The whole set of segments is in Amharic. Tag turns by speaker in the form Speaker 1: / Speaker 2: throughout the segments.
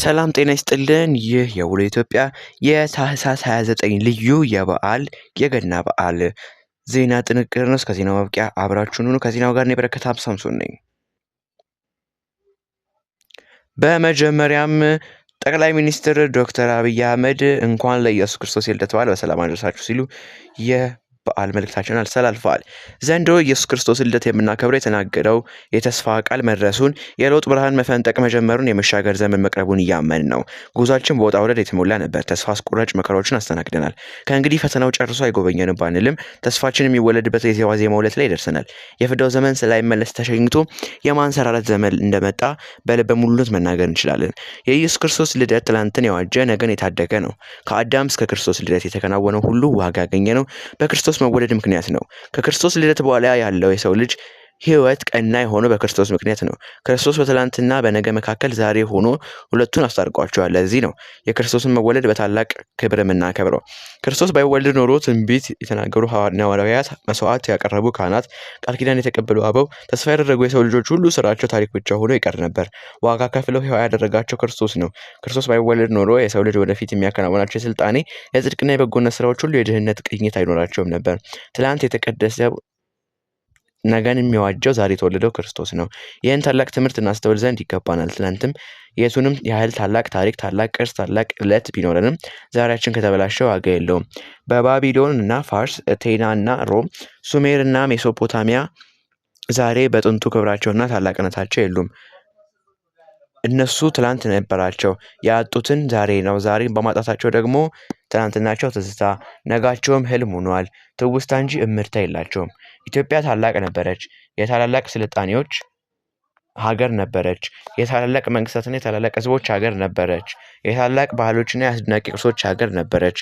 Speaker 1: ሰላም ጤና ይስጥልን። ይህ የውሎ ኢትዮጵያ የታህሳስ 29 ልዩ የበዓል የገና በዓል ዜና ጥንቅር ነው። እስከ ዜናው ማብቂያ አብራችሁን ሁኑ። ከዜናው ጋር እኔ በረከት ሳምሶን ነኝ። በመጀመሪያም ጠቅላይ ሚኒስትር ዶክተር አብይ አህመድ እንኳን ለኢየሱስ ክርስቶስ የልደት በዓል በሰላም አደረሳችሁ ሲሉ የበዓል መልእክታቸውን አስተላልፈዋል። ዘንድሮ ኢየሱስ ክርስቶስ ልደት የምናከብረው የተናገረው የተስፋ ቃል መድረሱን፣ የለውጥ ብርሃን መፈንጠቅ መጀመሩን፣ የመሻገር ዘመን መቅረቡን እያመን ነው። ጉዟችን በውጣ ውረድ የተሞላ ነበር። ተስፋ አስቆራጭ መከራዎችን አስተናግደናል። ከእንግዲህ ፈተናው ጨርሶ አይጎበኘንም ባንልም ተስፋችን የሚወለድበት የዋዜማው ዕለት ላይ ደርሰናል። የፍዳው ዘመን ስላይመለስ ተሸኝቶ የማንሰራራት ዘመን እንደመጣ በልበ ሙሉነት መናገር እንችላለን። የኢየሱስ ክርስቶስ ልደት ትላንትን የዋጀ ነገን የታደገ ነው። ከአዳም እስከ ክርስቶስ ልደት የተከናወነው ሁሉ ዋጋ ያገኘ ነው በክርስቶስ መወለድ ምክንያት ነው። ከክርስቶስ ልደት በኋላ ያለው የሰው ልጅ ሕይወት ቀና የሆነው በክርስቶስ ምክንያት ነው። ክርስቶስ በትላንትና በነገ መካከል ዛሬ ሆኖ ሁለቱን አስታርቋቸዋል። ለዚህ ነው የክርስቶስን መወለድ በታላቅ ክብር የምናከብረው። ክርስቶስ ባይወለድ ኖሮ ትንቢት የተናገሩ ሐዋርያት፣ መስዋዕት ያቀረቡ ካህናት፣ ቃል ኪዳን የተቀበሉ አበው፣ ተስፋ ያደረጉ የሰው ልጆች ሁሉ ስራቸው ታሪክ ብቻ ሆኖ ይቀር ነበር። ዋጋ ከፍለው ሕያው ያደረጋቸው ክርስቶስ ነው። ክርስቶስ ባይወለድ ኖሮ የሰው ልጅ ወደፊት የሚያከናውናቸው የስልጣኔ፣ የጽድቅና የበጎነት ስራዎች ሁሉ የድህነት ቅኝት አይኖራቸውም ነበር። ትላንት የተቀደሰው ነገን የሚዋጀው ዛሬ የተወለደው ክርስቶስ ነው። ይህን ታላቅ ትምህርት እናስተውል ዘንድ ይገባናል። ትላንትም የቱንም ያህል ታላቅ ታሪክ፣ ታላቅ ቅርስ፣ ታላቅ ዕለት ቢኖረንም ዛሬያችን ከተበላሸ ዋጋ የለውም። በባቢሎን እና ፋርስ፣ ቴና እና ሮም፣ ሱሜር እና ሜሶፖታሚያ ዛሬ በጥንቱ ክብራቸውና ታላቅነታቸው የሉም። እነሱ ትላንት ነበራቸው፣ ያጡትን ዛሬ ነው። ዛሬን በማጣታቸው ደግሞ ትናንትናቸው ትዝታ፣ ነጋቸውም ህልም ሆኗል። ትውስታ እንጂ እምርታ የላቸውም። ኢትዮጵያ ታላቅ ነበረች። የታላላቅ ስልጣኔዎች ሀገር ነበረች። የታላላቅ መንግስታትና የታላላቅ ህዝቦች ሀገር ነበረች። የታላላቅ ባህሎችና የአስደናቂ ቅርሶች ሀገር ነበረች።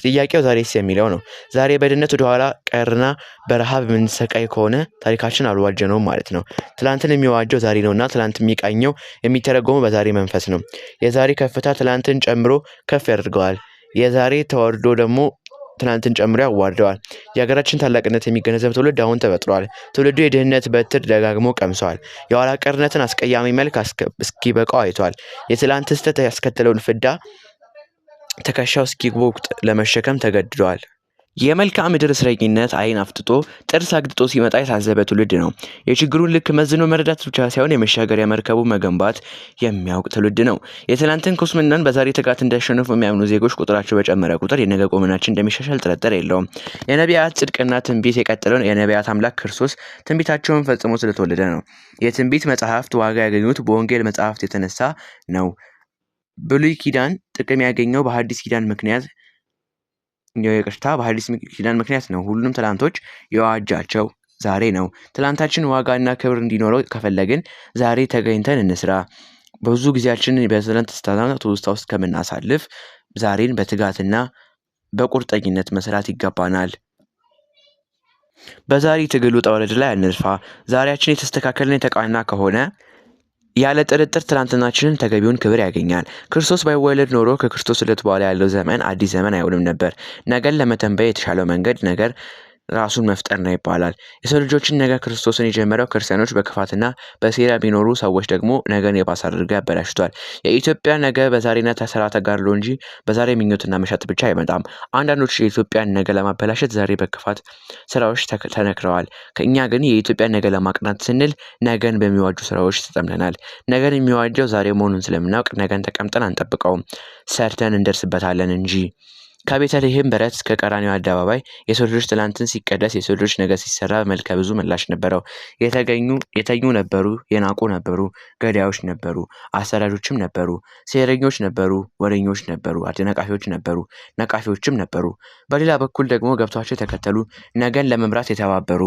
Speaker 1: ጥያቄው ዛሬስ የሚለው ነው። ዛሬ በድህነት ወደኋላ ቀርና በረሃብ የምንሰቃይ ከሆነ ታሪካችን አልዋጀነውም ማለት ነው። ትላንትን የሚዋጀው ዛሬ ነውና ትላንት የሚቃኘው የሚተረጎመው በዛሬ መንፈስ ነው። የዛሬ ከፍታ ትላንትን ጨምሮ ከፍ ያደርገዋል። የዛሬ ተዋርዶ ደግሞ ትናንትን ጨምሮ ያዋርደዋል። የሀገራችን ታላቅነት የሚገነዘብ ትውልድ አሁን ተፈጥሯል። ትውልዱ የድህነት በትር ደጋግሞ ቀምሰዋል። የኋላ ቀርነትን አስቀያሚ መልክ እስኪበቃው አይቷል። የትላንት ስህተት ያስከተለውን ፍዳ ትከሻው እስኪቦቅ ለመሸከም ተገድዷል። የመልክዓ ምድር እስረኝነት ዓይን አፍጥጦ ጥርስ አግጥጦ ሲመጣ የታዘበ ትውልድ ነው። የችግሩን ልክ መዝኖ መረዳት ብቻ ሳይሆን የመሻገሪያ መርከቡ መገንባት የሚያውቅ ትውልድ ነው። የትላንትን ኩስምናን በዛሬ ትጋት እንዲያሸንፉ የሚያምኑ ዜጎች ቁጥራቸው በጨመረ ቁጥር የነገ ቁመናችን እንደሚሻሻል ጥርጥር የለውም። የነቢያት ጽድቅና ትንቢት የቀጠለውን የነቢያት አምላክ ክርስቶስ ትንቢታቸውን ፈጽሞ ስለተወለደ ነው። የትንቢት መጽሐፍት ዋጋ ያገኙት በወንጌል መጽሐፍት የተነሳ ነው። ብሉይ ኪዳን ጥቅም ያገኘው በሐዲስ ኪዳን ምክንያት ይቅርታ በሐዲስ ኪዳን ምክንያት ነው። ሁሉንም ትላንቶች የዋጃቸው ዛሬ ነው። ትላንታችን ዋጋና ክብር እንዲኖረው ከፈለግን ዛሬ ተገኝተን እንስራ። ብዙ ጊዜያችንን በትላንት ትውስታ ውስጥ ከምናሳልፍ ዛሬን በትጋትና በቁርጠኝነት መስራት ይገባናል። በዛሬ ትግል ውጣ ውረድ ላይ አንልፋ። ዛሬያችን የተስተካከለን የተቃና ከሆነ ያለ ጥርጥር ትላንትናችንን ተገቢውን ክብር ያገኛል። ክርስቶስ ባይወለድ ኖሮ ከክርስቶስ ልደት በኋላ ያለው ዘመን አዲስ ዘመን አይሆንም ነበር። ነገን ለመተንበይ የተሻለው መንገድ ነገር ራሱን መፍጠር ነው ይባላል። የሰው ልጆችን ነገ ክርስቶስን የጀመረው ክርስቲያኖች በክፋትና በሴራ ቢኖሩ ሰዎች ደግሞ ነገን የባሰ አድርገው ያበላሽቷል። የኢትዮጵያ ነገ በዛሬና ተሰራ ተጋድሎ እንጂ በዛሬ ምኞትና መሻት ብቻ አይመጣም። አንዳንዶች የኢትዮጵያን ነገ ለማበላሸት ዛሬ በክፋት ስራዎች ተነክረዋል። ከእኛ ግን የኢትዮጵያን ነገ ለማቅናት ስንል ነገን በሚዋጁ ስራዎች ተጠምደናል። ነገን የሚዋጀው ዛሬ መሆኑን ስለምናውቅ ነገን ተቀምጠን አንጠብቀውም፣ ሰርተን እንደርስበታለን እንጂ። ከቤተልሔም በረት እስከ ቀራንዮ አደባባይ የሰው ልጆች ትላንትን ሲቀደስ የሰው ልጆች ነገ ሲሰራ መልከ ብዙ ምላሽ ነበረው። የተኙ ነበሩ፣ የናቁ ነበሩ፣ ገዳዮች ነበሩ፣ አሳዳጆችም ነበሩ፣ ሴረኞች ነበሩ፣ ወሬኞች ነበሩ፣ አደናቃፊዎች ነበሩ፣ ነቃፊዎችም ነበሩ። በሌላ በኩል ደግሞ ገብቷቸው የተከተሉ፣ ነገን ለመምራት የተባበሩ፣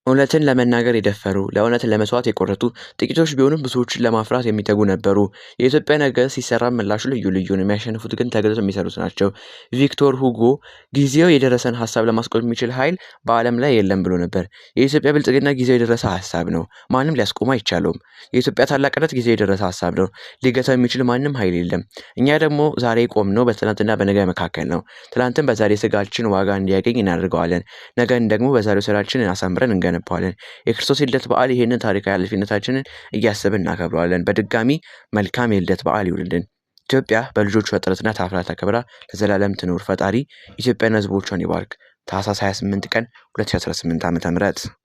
Speaker 1: እውነትን ለመናገር የደፈሩ፣ ለእውነት ለመስዋዕት የቆረጡ ጥቂቶች ቢሆኑም ብዙዎችን ለማፍራት የሚተጉ ነበሩ። የኢትዮጵያ ነገ ሲሰራ ምላሹ ልዩ ልዩ ነው። የሚያሸንፉት ግን ተግተው የሚሰሩት ናቸው። ቪክቶር ሁጎ ጊዜው የደረሰን ሀሳብ ለማስቆም የሚችል ኃይል በዓለም ላይ የለም ብሎ ነበር። የኢትዮጵያ ብልጽግና ጊዜው የደረሰ ሀሳብ ነው። ማንም ሊያስቆም አይቻለውም። የኢትዮጵያ ታላቅነት ጊዜው የደረሰ ሀሳብ ነው። ሊገታው የሚችል ማንም ኃይል የለም። እኛ ደግሞ ዛሬ ቆምነው በትናንትና በነገ መካከል ነው። ትናንትን በዛሬ ስጋችን ዋጋ እንዲያገኝ እናደርገዋለን። ነገን ደግሞ በዛሬው ስራችን አሳምረን እንገነባዋለን። የክርስቶስ የልደት በዓል ይህንን ታሪካዊ ኃላፊነታችንን እያሰብን እናከብረዋለን። በድጋሚ መልካም የልደት በዓል ይሁንልን። ኢትዮጵያ በልጆቿ ጥረትና ታፍራ ተከብራ ለዘላለም ትኑር። ፈጣሪ ኢትዮጵያና ሕዝቦቿን ይባርክ። ታህሳስ 28 ቀን 2018 ዓ.ም።